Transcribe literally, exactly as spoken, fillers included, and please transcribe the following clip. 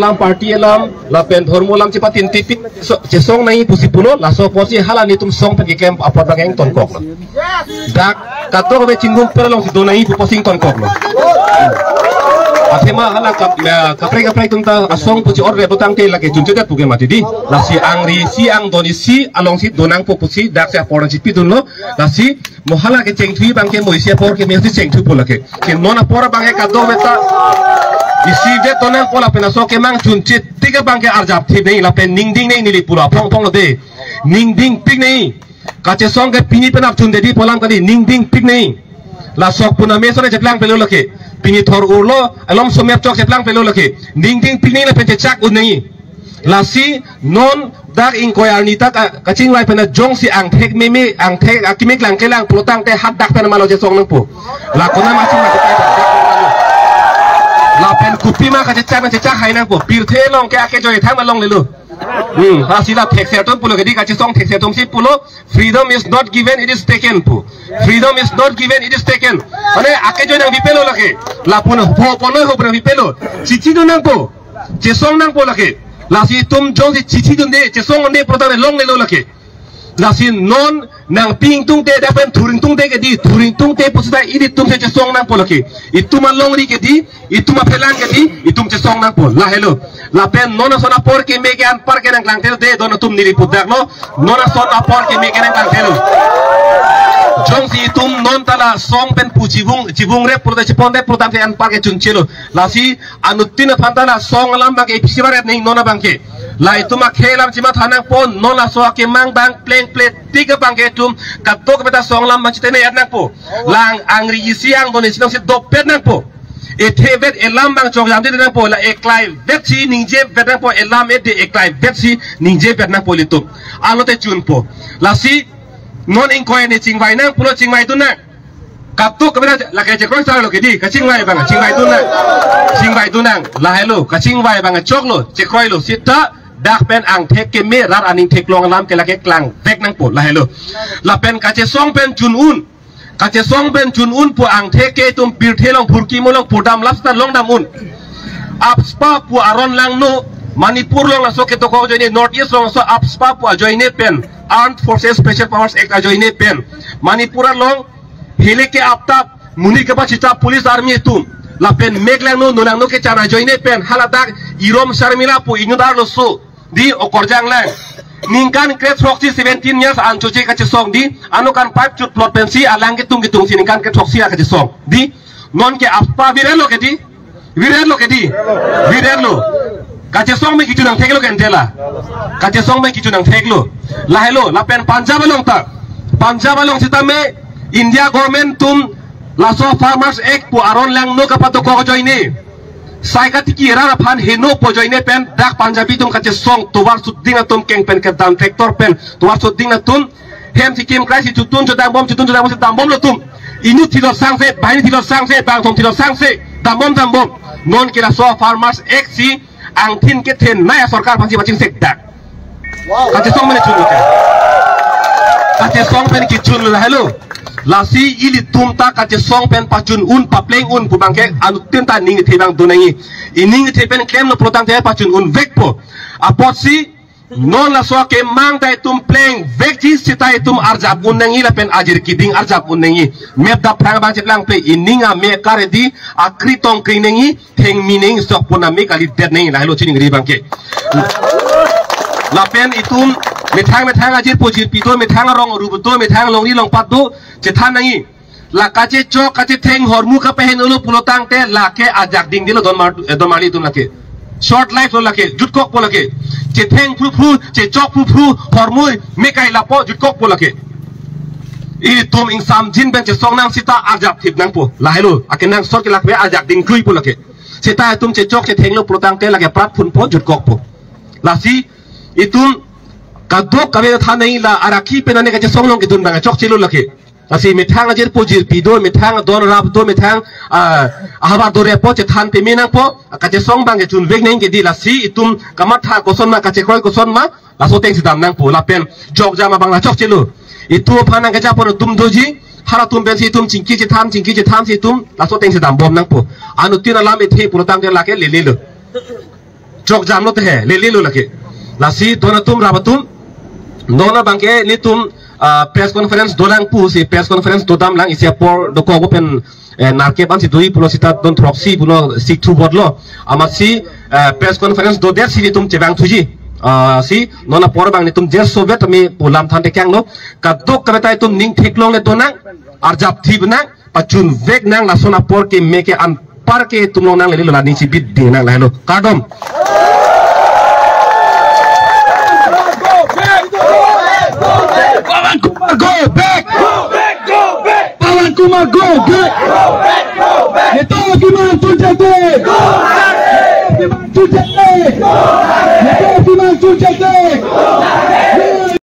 Alam party alam, lapen dhormo alam chepatinti pi, so, chesong nangji pusi pulo, laso apotsi hala nelitum song pen keklem apot abang ingtonkoklo. Dak kadokave chinghum per alongsi do nangji pu apotsi ingtonkoklo. Athema hala kap-, eh, kaprek kaprek atum ta asong pu chi-orre pulotangte lake chunchedet pu ke mati dei. Lasi angri isi angdon isi alongsi do nangpo pusi daksi apor nangchipidunlo. Lasi mo hala kechengthui abangke mo isi apor keme si chengthupo lake. Ke non apor abangke kadokave ta isivet do nangpo lapen laso kemang chunche tik abangke arjap thip nangji lapen ningding nangji neli pulo aphong aphonglo dei. Ningdingpik nangji. Kachesong ke pini penap chunde dei pu alam kali, ningdingpik nangji. Laso pu na meso ne cheplang pelo lake. Pini thor urlo, alom somer chok cheplang pelo lake. Ningdingpik nangji lapen chechak un nangji. Lasi non dak ingkoi arni ta ka-, kachingvai pen jongsi angthek meme, angthek akeme klang kelang pulotangte hadak pen malo chesong nangpo. La konat ma chingvai pen. Lapen kopima kachechak nang chechak hai nangpo. Pirthe along ke akejoi thang ma longlelo. Hmm, lasi la thekser atum pulo ke dei, kachesong thekser atumsi pulo, "Freedom is not given, it is taken," pu. "Freedom is not given, it is taken." Mane akejoi nangpipelo lake. Lapu na ho ponoi ho nangpipelo. Chichidun nangpo. Chesong nangpo lake. Lasi itum jongsi chichidunde, chesong unde pulotangte longlelo lake. Lasi non nangpi ingtungte dak pen thur ingtungte ke dei, thur ingtungte pusita ilitum si chesong nangpo lake. Itum alongri ke dei, itum aphelang ke dei, itum chesong nangpo. Lahelo. Lapen non ason apor keme ke anpar ke nangklangthelo dei, don atum neli pudaklo. Non ason apor keme ke nangklangthelo. Jongsi itum non ta la song pen pu chibung, chibungrep pulote chiponrep pulotangte anpar ke chunchelo. Lasi anuttin aphan ta la song alam abangke ipisi baret nangji non abangke. La itum akhei alam chimatha nangpo, non laso akemang abang plengple tik abangke itum kadokave ta song alam abang chitene yat nangpo. La angri isi angdon isi alongsi dopet nangpo. Ethevet elam abang chokjamde nangpo, la eklaivetsi ningjevet nangpo, elam ede eklaivetsi ningjevet nangpo ilitum. Alote chunpo. Lasi non ingkoi arni chingvai nang pulo, chingvaidun nang. Kadokave ta lake chekroi sar lo ke dei, kachingvai abang, chingvaidun nang. Chingvaidun nang, lahelo, kachingvai abang choklo, chekroilo, sita dak pen angthek keme rat aning theklong alam ke lake klangvek nangpo, lahelo. Lapen kachesong pen chun un, kachesong pen chun un pu angthek ke itum pirthe along phurkimo along pudam lap sita longdam un. AFSPA pu aron langno, Manipur along laso ketokok ajoine, North East along laso AFSPA pu ajoine pen, Armed Forces Special Powers Act ajoine pen, Manipur along hele ke aptap, monit kepachita police army atum. Lapen mek langno, nu langno kechan ajoine pen, haladak Irom Sharmila pu inut arloso dei okorjang lang. Ningkan kre throksi, seventeen years an choche kachesong dei, ano kan pipe chutplot pensi alang ketung ketungsi ningkan kre throksi la kachesong dei. Non ke AFSPA virelo ke dei. Virelo ke dei. Virelo. Kachesong pen kecho nangtheklo ke ante la. Kachesong pen kecho nangtheklo. Lahelo, lapen Punjab along ta. Punjab along sitame India government atum laso Farmers Act pu aron langno kapatokok ajoine, sai katiki rat aphan heno pu ajoine pen dak Punjabi atum kachesong tovar suding atum keng pen kedam tractor pen tovar suding atum hem si kim krai si chutun chodambom, chutun chodambom si dambomlo atum. Inut thilot sangse, banghini thilot sangse, bangthom thilot sangse, dambom dambom. Non ke laso Farmers Act si angthin kethenei asorkar aphansi pachingsekdak. Kachesong pen chunlo ke. Kachesong pen kechunlo, lahelo. Lasi ilitum ta kachesong pen pachun un, papleng un pu abangke anuttin ta ning kethe abang do nangji. Ining kethe pen klemlo pulotangte pachun unvekpo. Apotsi non laso akemang ta itum plengvekji sita itum arjap un nangji lapen ajir kiding arjap un nangji. Mep dap phrang abang cheplangple, ining ame kare dei, akri tong kring nangji, thengmi nangji, sok pon ame kalidet nangji, lahelo chiningri abangke. Lapen itum methang methang ajirpo jirpi do, methang arong aru do, methang longri longpat do, chethan nangji. La kachechok kachetheng hormu kapahenolo pulotangte lake ajak dingdelo don mar-, eh, don marli atum lake. Short life lo lake, jutkokpo lake. Chetheng phruphru, chechok phruphru, hormu mekai lapo, jutkokpo lake. Itum ingsamjin pen chesong nang sita arjap thip nangpo. Lahelo, akenangsot ke lake ajak dingkluipo lake. Sita itum chechok chethenglo pulotangte lake prat phunpo, jutkokpo. Lasi itum kadokave than nangji, la arakhi pen ane kachesong along kedun abang chokchelo lake. Lasi methang ajirpo jirpi do, methang adon arap do, methang, ah, ahavar do repo chethan peme nangpo, kachesong abang kechunvek nangji ke dei. Lasi itum kamatha koson ma, kachekroi koson ma, laso atengsi dam nangpo, lapen jokjam abang la chokchelo. Itum aphan nangkejapon atum doji, halatum pensi itum chingki chethan, chingki chethansi itum laso atengsi dambom nangpo. Anuttin alam ethe pulotangte lake lelelo. Chok jamlo te he, lele lo lake. Lasi don atum rap atum, non abang ke netum, ah, press conference dolang pusi press conference dodamlang, isi apor dokok pen, eh, nerkep ansi do-i pulo seta don throksi pulo sik thu botlo. Amatsi, eh, press conference dodet si netum chevang thuji. Ah, si non apor abang netum jer sovet ami pu lam than tekanglo. Kadokave ta itum ning theklongle donang, arjap thip nang, pachunvek nang, lason apor ke me ke anpar ke tum longnang, lele lo, la ning si bit ding nang lahelo. Kardom. Pawan Kumar, go back! Pawan Kumar, go back! Neto Kiman Chunchakte! Kiman Chunchakte! Neto Kiman Chunchakte!